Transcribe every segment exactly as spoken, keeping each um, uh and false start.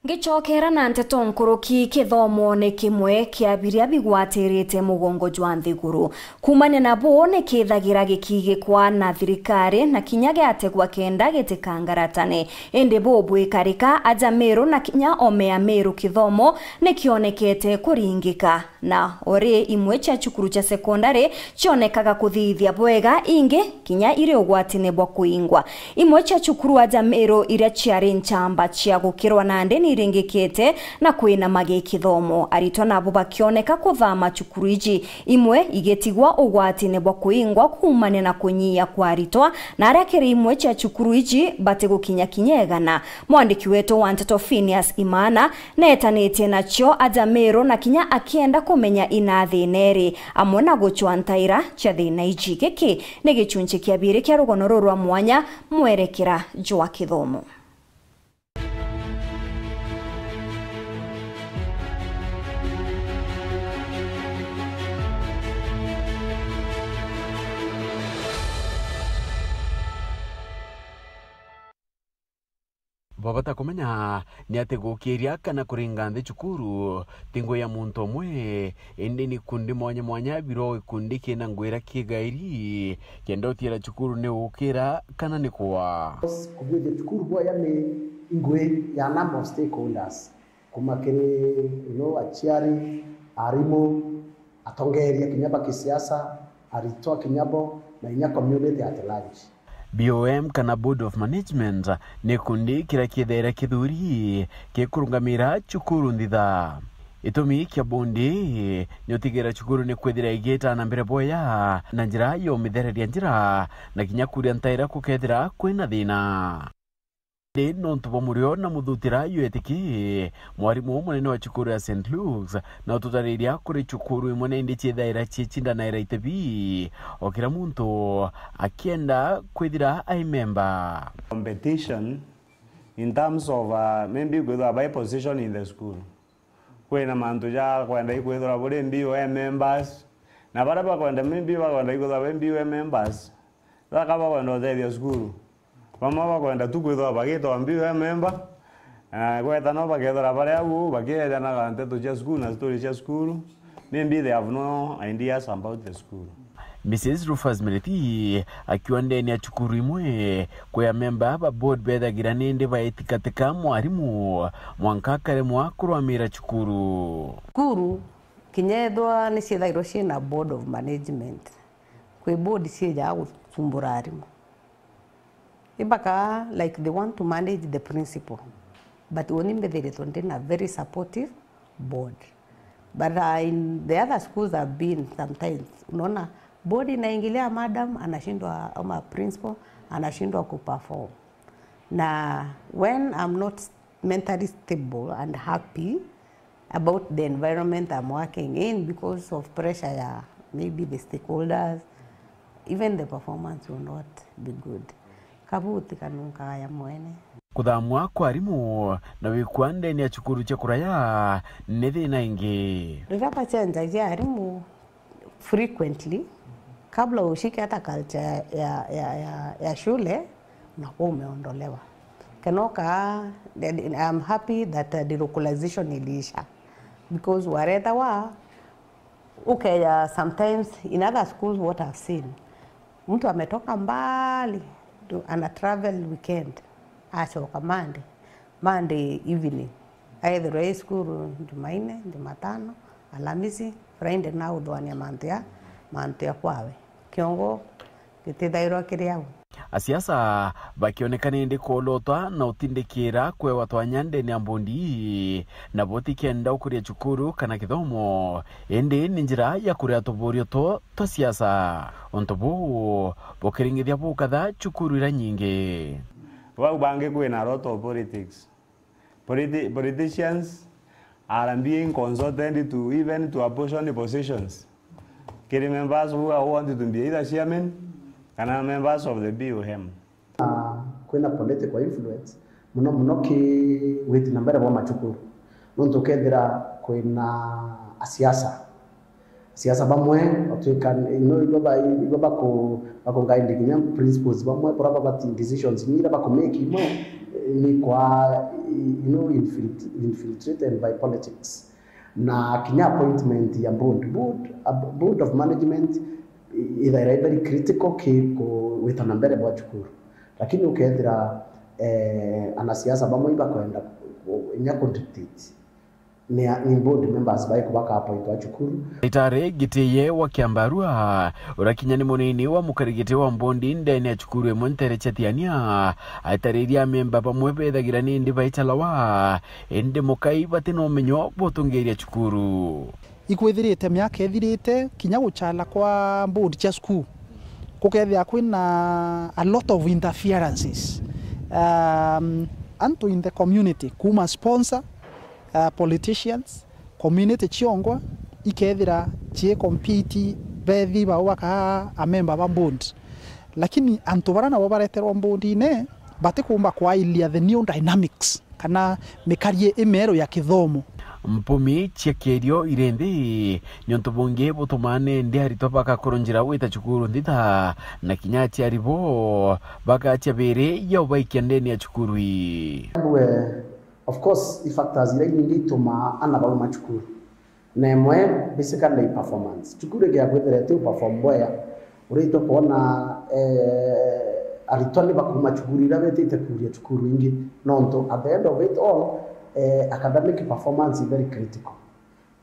Ngicokera na nteto nkuruki, kithomo ni kimwe kia biria bigwatirite mugongo jwa nthiguru. Kumania na buu, ni kithagira gikigikwa na thirikari na kinya giategwa kenda gitikangaratane. Indi buu bwikarika, aja Miru na kinya ome ya Miru kithomo ni kionekete kuringika. Na ori imwe cia cukuru cia sekondari cionekaga kuthithia bwega, ingi kinya iri ugwatine bwa kuingwa. Imwe cia cukuru aja Miru iria ciari nchamba cia gukirwa nandi niringikite na kwinama gikithomo. Aritwa nabo bakioneka kuthama cukuru iji, imwe igitigwa ugwatine bwa kuingwa kuumania na kunyia kwa aritwa, na aria kiri imwe cia cukuru iji batigukinya kinya igana. Mwandiki wetu wa nteto Phineas Imana neetanitie nacio aja Miru na kinya akienda kumenya ina thina iri, amwe na gucwa ntaira cia thina iji. Giki ni gicunchi kia biiri kia rugono ruru rwa mwanya, mwerekera jwa kithomo. Bwa bata kumenya ni ati gukiria kana kuringa nthi cukuru ti ngugi ya muntu umwe, indi ni ikundi mwanya mwanya, biro gikundi kina ngugi iria kigairi, kenda utiira cukuru ni gukira kana ni kua. Kubuithia cukuru bwaya ni ngugi ya number of stakeholders, kuma kiri, you know, aciari, arimu, atongeria kinya ba kisiasa, aritwa kinya bo, na inya community at large. B O M kana Board of Management ni gikundi kiria kithaira kithuri gikurungamira cukuru nthitha. Gitumi kia bondi ni utigira cukuru ni kwithira igiita na mbere bwaya na njira ya umithereria njira na kinya kuria ntaira kukethira kwina thina. Indi nontu bwa murio na muthutira yetiki, mwarimu munene wa cukuru ya Saint Luke's na ututariria kuri cukuru imwe na indi ciethaira ciicindanaira itebi, o kira muntu akienda kwithira ai memba. Competition in terms of, uh, maybe kwithirwa by position in the school. Kwina mantu ja kwenda ikwithirwa buri B O M members, na baria bakwenda maybe bakwenda ikwithirwa be B O M members, baka bakwenda utethia cukuru. Bamwe bakwenda tu kwithirwa bagitwa B O M member, na gweta no bakethira bari au bakiejanaga nteto cia cukuru na story cia cukuru. Maybe they have no ideas about the school. Missus Rufus Miriti akiuga ndene ya cukuru imwe, kwi amemba ba board bethagira nindi baitikatika mwarimu mwanka akaremwa kurwamira cukuru. Cukuru kinya ethwa ni ciethairwa ciina board of management, kwi board ciejaa gucumbura arimu. Ibaka, like, they want to manage the principal. But uni mbithiritwe ndina very supportive board. But, uh, in the other schools I've been, sometimes unaona board inaingilia, madam anashindwa, ama principal anashindwa kuperform. Na when I'm not mentally stable and happy about the environment I'm working in because of pressure ya maybe the stakeholders, even the performance will not be good. Kabuti kanunkaga ya mwene. Kuthamwa kwa arimu na wikua ndene ya cukuru cia kuraya ni thina ingi. Riria bacenjagia arimu frequently, kabla ushike hata culture ya, ya, ya, ya shule, unakuwa umeondolewa. Kenoka, I'm happy that, uh, delocalization iliisha, because waretawa ukeja sometimes in other schools, what I've seen, mtu ametoka mbali, tu-, ana travel weekend, acoka Monday, Monday evening, aethirwa e cukuru Jumaine, Jumatano, Alamisi, Friday na uthwania mantu ya, mantu ya kwawe. Kiongo gitithairwa kiri au. Asiasa bakioneka nindi kuolotwa na utindikira kwewa twanya ndene ya mbondi, na botikenda ukuria cukuru kana kithomo, indi ni njira ya kuria tuburio two twa siasa. Untu buu bukiringithia bukatha cukuru iria nyingi. Bau bangi kwina a lot of politics. Politi-, politicians are being consulted to even to apportion positions kiri members who are wanted to be either chairman kana members of the B O M. Ah, kwina political influence muno muno ki witi na mbere bwa macukuru, nontu ukethira kwina asiasa Siasa bamwe, otwika, you know, ibo ba-, ibo baku-, bakungaindi kinya principles bamwe, bora babati decisions imwe ira bakumake imwe, eh, ni kwa, you know, infiltr-, infiltrated by politics. Na kinya appointment ya board, board, a board of management, i-, ithaira i very critical ki ku-, gwitana mbere bwa cukuru. Lakini ukethira, eh, anasiasa bamwe ibakwenda ku-, inya ku dictate ni, ni board members baiku baka appointwa cukuru. Ndagitari Gitiye wa Kiambarua, uria kinya ni munini wa mukarigiti wa mbondi ndene ya cukuru imwe ntere cia Thiania, aitariria amemba bamwe bethagira nindi baichalawa, indi mukai bati na umenyo bwa utungiria cukuru. Ikwithirite miaka ithirite, kinya guchala kwa board cia cukuru, kukethia kwina a lot of interferences. Um, antu in the community, kuma sponsor, uh, politicians, community ciongwa, ikethira cii compete bethi bao bakaa amemba ba board. Lakini antu bara nabo bareterwa board-ine, batikumba kwailia the new dynamics kana mikarie imeru ya kithomo. Mpumi cia kierio iri nthi, niuntu bungi butumaa nindi aritwa bakakurunjira gwita cukuru nthitha, na kinya aciari bo bakacia biri ya ubaikia ndene ya cukuru ii. Mbue, of course, i factors iria inyingi itumaa ana bauma cukuru. Na imwe, basically, performance. Cukuru igia kwithira iti uperform bwega, uritwe kwona, eh, aritwa ni bakuma cukuru iria betite kuria cukuru ingi, nontu at the end of it all, eh, academic performance is very critical.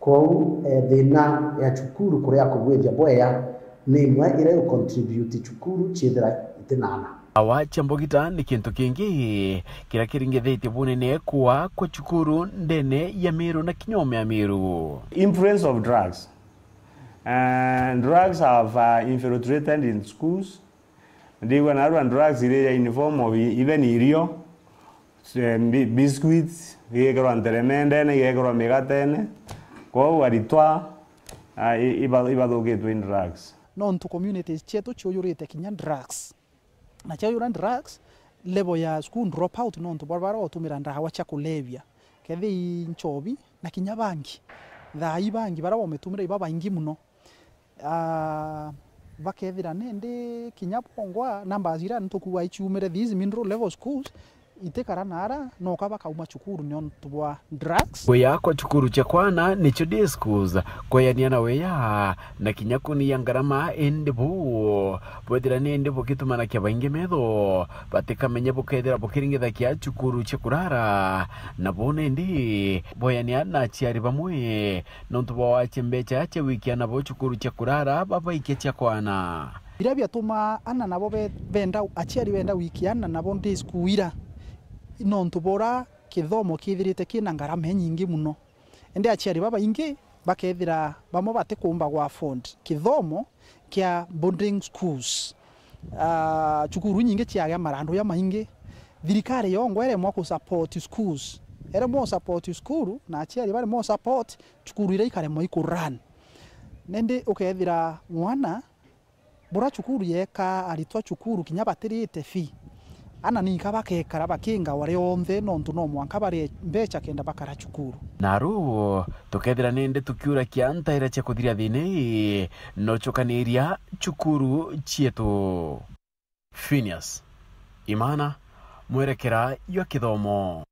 Kwou, eh, thina ya cukuru kuria kubwithia bwega ni imwe iria iu contribute cukuru ciithira itina ana. Awa cia mbugita ni kintu kingi kiria kiringithitie bunene kuaa kwa cukuru ndene ya Meru na kinya oome ya Meru. Influence of drugs. Uh, drugs have, uh, infiltrated in schools. Ndigua narua drugs iria in form of even irio, eh, bi-, biscuits, igekirwa nteremendene, igekirwa migatene. Kwou aritwa, ah, i-, iba-, ibathukitwe in drugs. Nontu communities cietu ciujurite kinya drugs. Na ciaujura drugs, level ya school dropout nontu bwa bara utumira ndawa cia kulevya. Kethi i nchobi, na kinya bangi. Thaa ii bangi bara bometumira iba baingi muno. Ah, bakethira nindi kinya bongwa numbers iria ntukuga ichiumire these middle level schools, itikara nara, noka bakauma cukuru niontu bwa drugs. Kuya kwa cukuru cia kwana nicio day schools, kweyania na weya, na kinya kunia ngarama, indi bu bwethira nindi bugitumanakia baingi metho, batikamenye bukethira bukiringithakia cukuru cia kurara, na bu nindi boyania na aciari bamwe, nontu bwa wache mbecha cia gwikia nabo cukuru cia kurara babaikia cia kwana. Biria biatumaa ana nabo be-, benda, aciari benda gwikia ana nabo day school ira, nontu bora kithomo kithirite kina ngarama inyingi muno. Indi aciari babaingi bakethira bamwe batikumba gwa afford kithomo kia boarding schools. Ah, cukuru inyingi ciagia marandu jamaingi. Thirikari yongwa iremwa ku support schools. Iremwa support school, na aciari baremwa support, cukuru iria ikaremwa iku run. Nindi ukethira mwana, bura cukuru yeka aritwa cukuru kinya batirite fee. Ana nika bakekara bakinga wari onthe, nontu no mwanka barie mbecha kenda bakara cukuru. Naru, tukethira nindi tukiura kia ntaira cia kuthiria thina ii, no cukaniria cukuru cietu. Phineas Imana, mwerekera jwa kithomo.